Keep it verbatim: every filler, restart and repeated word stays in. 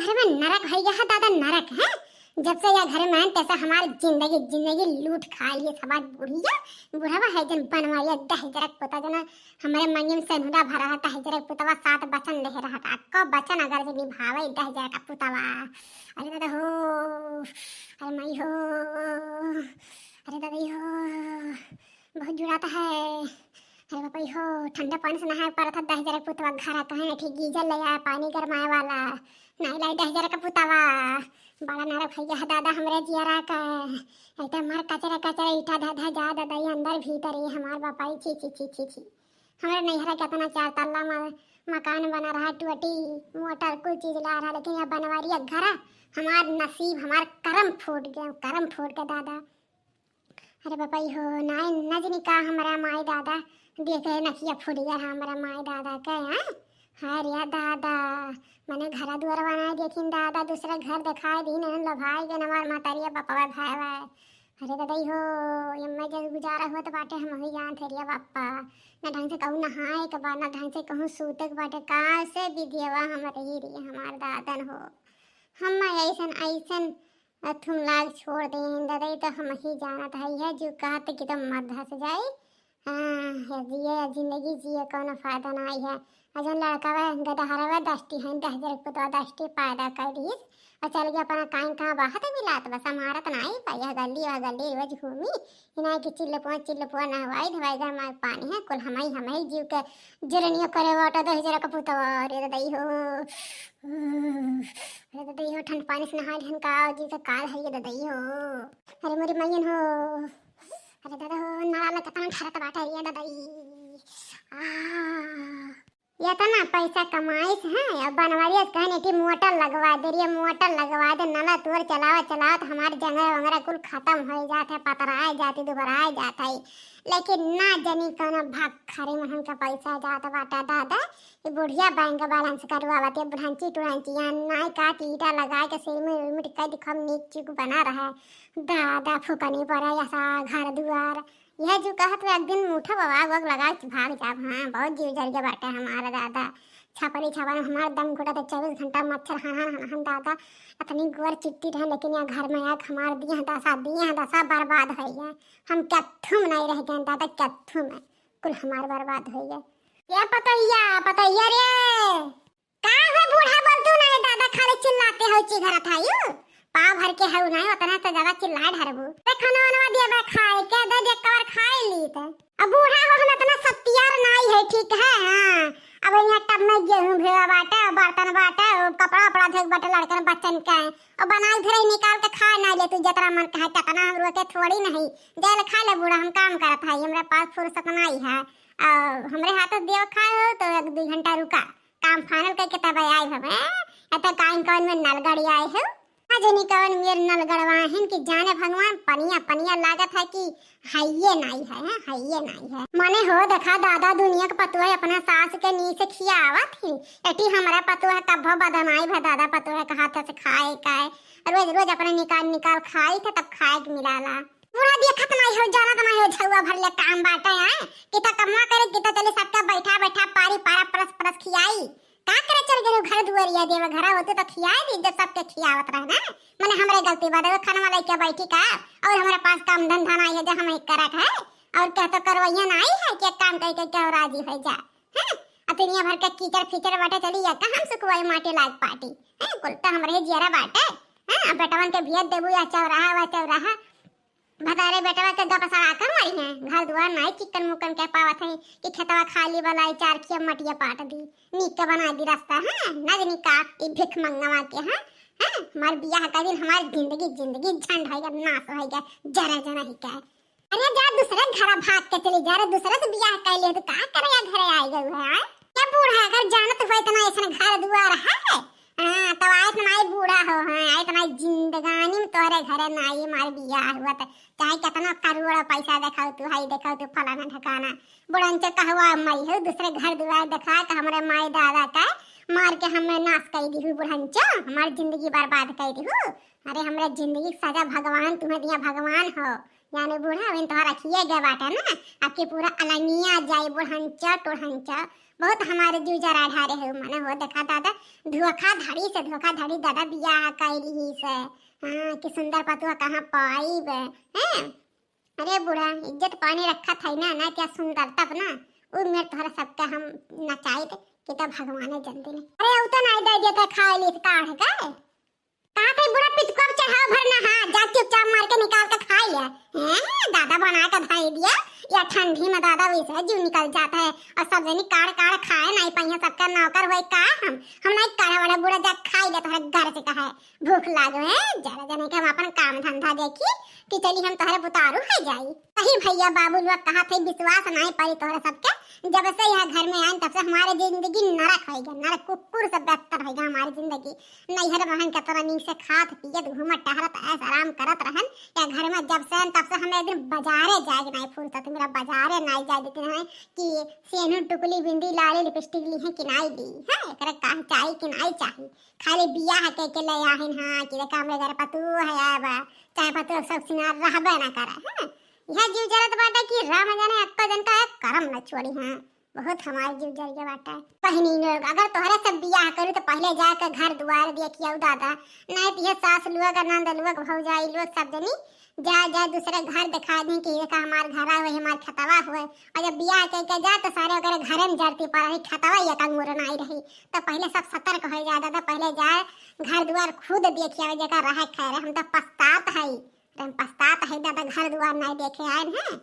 अरे मैं नरक होइ गया है दादा, नरक है। जब से यह घर में आए, तैसे हमार जिंदगी, जिंदगी लूट खाइ लिए सब। आज बुढ़िया, बुढ़वा है जन बनवारिया दहिजरक पुता, जन हमरे मंगिया में सेनुरा भरा है, दहिजरक पुतवा सात बचन लेहे रहा, अक्को बचन अगर जे निभावे दहिजरक पुतवा। अरे दादा हो, अरे माई हो, अरे दादा हो, बहुत जुड़ाता है। अरे बापा हो, ठंडा पानी से नहाए पड़त है, दहिजरक पुतवा घरा कहे नहीं, ठीक गीजर ले आए, पानी गरमाए वाला, नहीं लाई दहिजरक पुतवा। बड़ा नरक भइया है दादा हमरे जियरा का। एकदम हमार कचरा कचरा ईटा धधा जा दादा, ये अंदर भीतर ये हमार बापाई, छी छी छी छी छी। हमरे नैहरा के इतना चार तल्ला म-, मकान बना रहा, टोटी, मोटर, कुल चीज ला रहा, लेकिन यह बनवारी घर, हमार नसीब, हमार करम फूट गया, करम फूट गया दादा। अरे बापा हो, नाई नजनी का हमरा माई दादा देखे नकिया फूट गया हमरा माई दादा के, हैं? अरे दादा, मने घरा दुआर बनाए देखिन दादा, दूसरे घर देखाए दीन, लोभाई गए हमार महतरिया बापा भाई भाई। अरे दादा हो, एम्मे जब गुजारा होत बाटे, हम वही जानत है रे बापा। ना ढंग से कहूँ नहाए के बा, ना ढंग से कहूँ सूते के बाटे, का से विधवा हम रही रे हमार दादन हो। हम ऐसन, ऐसन अथुम लाग छोड़ देन दादा, ई तो हम ही जानत है, यह जो कहत कि तो मत धस जाई। हाँ, हे जिए, जिंदगी जिए, कौनो फायदा नाई है। आ जौन लड़कवा गदहरवा दस्ती है, दहिजरक पुतवा दस्ती पैदा कर दिस। और चल गया अपना काइन कहाँ बहत बिलात, बस हमारत नाई बा, यह गली, वह गली, रोज घूमी। इनाई कि चिल्लपुआ, चिल्लपुआ नहवाई, धवाई, गरमाई पानी है, कुल हमई, हमई जीव के जुरनियो करे वाटा दहिजरक पुतवा, रे दई हो। अरे ददई हो, ठंड पानी से नहाए लिहन का, जी का काल है ये ददई हो। अरे मोरी मैयन हो, अरे दादा हो, नला में कितना ठरत बाटे ये ददई। आ, ये तो ना पैसा कमाइस है, अब बनवारिया से कहने की मोटर लगवा दे रही है, मोटर लगवा दे, नला तोर चलावत चलावत हमार जंगरा वंगरा कुल खत्म हो जात है, पतराए जाती, दुबराए जात है। लेकिन ना जनी कौनो भक्खरी में हमका पैसा जात बाटा दादा। ये बुढ़िया बैंक बैलेंस करवावत है, बुढ़ंची टुढ़ंची, यहाँ नाई का टीटा लगाए के सिरमिट उरमिट कह दिखम नीक चुक बना रहा है। दादा फुकनी पड़ा ऐसा घर दुआर। यह जो कहत हुआ एक दिन मुठा बवाग वग लगा के भाग जाब। हाँ, बहुत जीव जर गया बाटे हमारा दादा। छपरी छपन हमार दम घुटा तो चौबीस घंटा मच्छर हन हन हन हन दादा। इतनी गोर चिट्टी रहे, लेकिन यहाँ घर में आके हमार दिया दशा, दिया दशा बर्बाद हो गया। हम कत्थुम नहीं रह गए दादा, कत्थुम है। कुल हमार बर्बाद हो गए। ये पतैया, पतैया रे, का है बूढ़ा बोल तू ना दादा, खाली चिल्लाते हो चिघरत है यू। पाव भर के है नहीं, उतना तो ज्यादा चिल्ला ढरबू। ते खाना वाना दिया बा खाए के, दे दे कवर खाए ली ते। अब बूढ़ा हो हम इतना सत्यार नाई है, ठीक है? हाँ, अब यहाँ टब में गेहूं भेवा बाटे, बर्तन बाटे, कपड़ा उपड़ा धोए के बाटे लड़कन बच्चन के। और बनाई धरे निकाल के खाए ना ले तू, जितना मन कहे कितना हम रोके थोड़ी नहीं। जाए ले खा ले बूढ़ा, हम काम करत है, हमरे पास फुर्सत नहीं है। और हमरे हाथ से देव खाए हो तो एक दो घंटा रुका, काम फाइनल करके तब आए हम। ए, एता काइन कौन में नलगड़ी आए हो? ना जानी कौन मेर नलगड़वा हैं कि जाने भगवान, पनिया पनिया लागत है कि हइये नाई है, हैं? हइये नाई है। मने हो देखा दादा, दुनिया के पतोह अपना सास के नीस खियावत ही। एटी हमरा पतोह कभो बदनाई भा दादा, पतोह के हाथ से खाए का है। रोज रोज अपने निकाल निकाल खाई थे, तब खाए के मिलाला। पूरा देखत नाई हो, जानत नाई हो, झउआ भर ले काम बाटे है। किता कमवा करे, किता चली सबका बैठा बैठा पारी पारा परस परस खियाई। का करे चल गए घर दुआरिया, देव घरा होते तो खियाए दी, जब सबके खियावत रहे ना। मने हमरे गलती बा, देवे खाना वाला क्या बैठी का, और हमारे पास काम धंधा नाई है जो हम एक करक है, और क्या तो करवैया नाई है कि एक काम करके क्या राजी हो जा, हैं? अतनिया भर के कीचड़ फीचड़ बाटे, चली या का हम सुखवाई माटी लाग पाटी, हैं? कुल तो हमरे ही जियरा बाटे, हैं? अब बेटवन के भेज देबू या चौराहा वा चौराहा, भतारे बेटवा के गप सड़ा कर मरी हैं। घर दुआर नाई चिक्कन मुक्कन के पावत है कि खेतवा खाली बलाई चार खिया मटिया पाट दी, नीक के बना दी रास्ता, हैं? नजनी का ई भिख मंगवा के, हैं? हैं? हमार बियाह का दिन हमार जिंदगी, जिंदगी झंड होइगा, नाश होइगा, जरा जना ही का। अरे जा दूसरे घर भाग के चली जा रे, दूसरे से बियाह कर ले तो का करे या घरे आई गई है, आय? क्या बूढ़ा अगर जानत हुआ इतना ऐसा घर दुआर है, हाँ, तो आए तो नाई बूढ़ा हो, हाँ, आए तो नाई जिंदगानी में तोरे घरे नाई मार बियाह हुआ तो चाहे कितना करोड़ पैसा देखाओ तू, हाई देखाओ तू, फलाना ढकाना, बुढ़ंचो कहवा मई हो, दूसरे घर दुआर देखा के हमरे माई दादा का मार के हमें नाश कर दी हूँ बुढ़ंचो, हमारी जिंदगी बर्बाद कर दी हूँ। अरे हमरे जिंदगी के सजा भगवान तुम्हें दिया, भगवान हो, जाने बूढ़ा, वहीं तोहरा रखिए गए बाटे ना, आपके पूरा अलंगिया जाई, बुढ़ंचा टोढ़ंचा। बहुत हमारे जीव जरा ढारे है मने हो, देखा दादा, धोखाधड़ी से धोखाधड़ी दादा बियाह कैली ही से। हाँ, कि सुंदर पतुआ कहाँ पाइब, हैं? अरे बूढ़ा, इज्जत पानी रखा था ना, ना क्या सुंदर तब ना, उ मेर तोहरा सबके हम नचाई दे, कि तब भगवाने जल्दी नहीं। अरे उ तो नहीं दे देते खाए ली काढ़ के। कहा थे बूढ़ा पितकुआ पे चढ़ाओ भर ना, हाँ, जा चुपचाप मार के निकाल के खाई ले। हैं, दादा बना के धई दिया, या ठंडी में दादा वैसे जीव निकल जाता है, और सब जनी काढ़ काढ़ खाए नहीं पाइए, सबका नौकर होए का हम, हम नहीं काढ़े वाला बूढ़ा, जा खाई ले तोहरे घर से कहे, भूख लागो है, जरा जने के हम अपन काम धंधा देखी, कि चली हम तोहरे बुतारू है जाई। सही भैया बाबू लोग कहा थे विश्वास नहीं पड़ी तोहरे सबके, जब से यह घर में आए तब से हमारे जिंदगी नरक हो गया, नरक कुकुर से बदतर हो गया हमारी जिंदगी। नैहर बहन के तरह नीक से खात पियत घूमत टहरत ऐश आराम करत रहन। या घर में जब से आइन तब से हमें एक दिन बाजारे जाए के नाई फुर्सत, मेरा बाजारे नाई जाए देते हैं कि सेनू टुकली बिंदी लाली लिपस्टिक ली है कि नाई ली है, एकरे काहे चाही कि नाई चाही। खाली बियाह के के ले आहिन हाँ कि देखा हमरे घर पतू है अब, चाहे पतू सब सिंगार रहबे ना करे हैं। यह जीव जरत बाटे कि राम जाने अक्का जन का एक करम न छोड़ी हैं। बहुत हमार जीव जर गया बाटे। बहिनी लोग, अगर तोहरे सब बियाह करू तो पहले जाके घर दुआर देखियो दादा, नहीं तो ये सास लोग, नंद लोग, भौजाई लोग सब जनी जा जा दूसरे घर दिखा दी कि ये का हमार घर है, वही हमार खतवा हुए। और जब बियाह के के जा तो सारे ओकरे घरे में जरती पर रही, खतवा ये का अंगूर नहीं रही। तो पहले सब सतर्क हो जा दादा, पहले जा घर दुआर खुद देखिए जेका रहे खैर। हम तो पछतात है, हम पछतात है दादा, घर दुआर नहीं देखे आए हैं।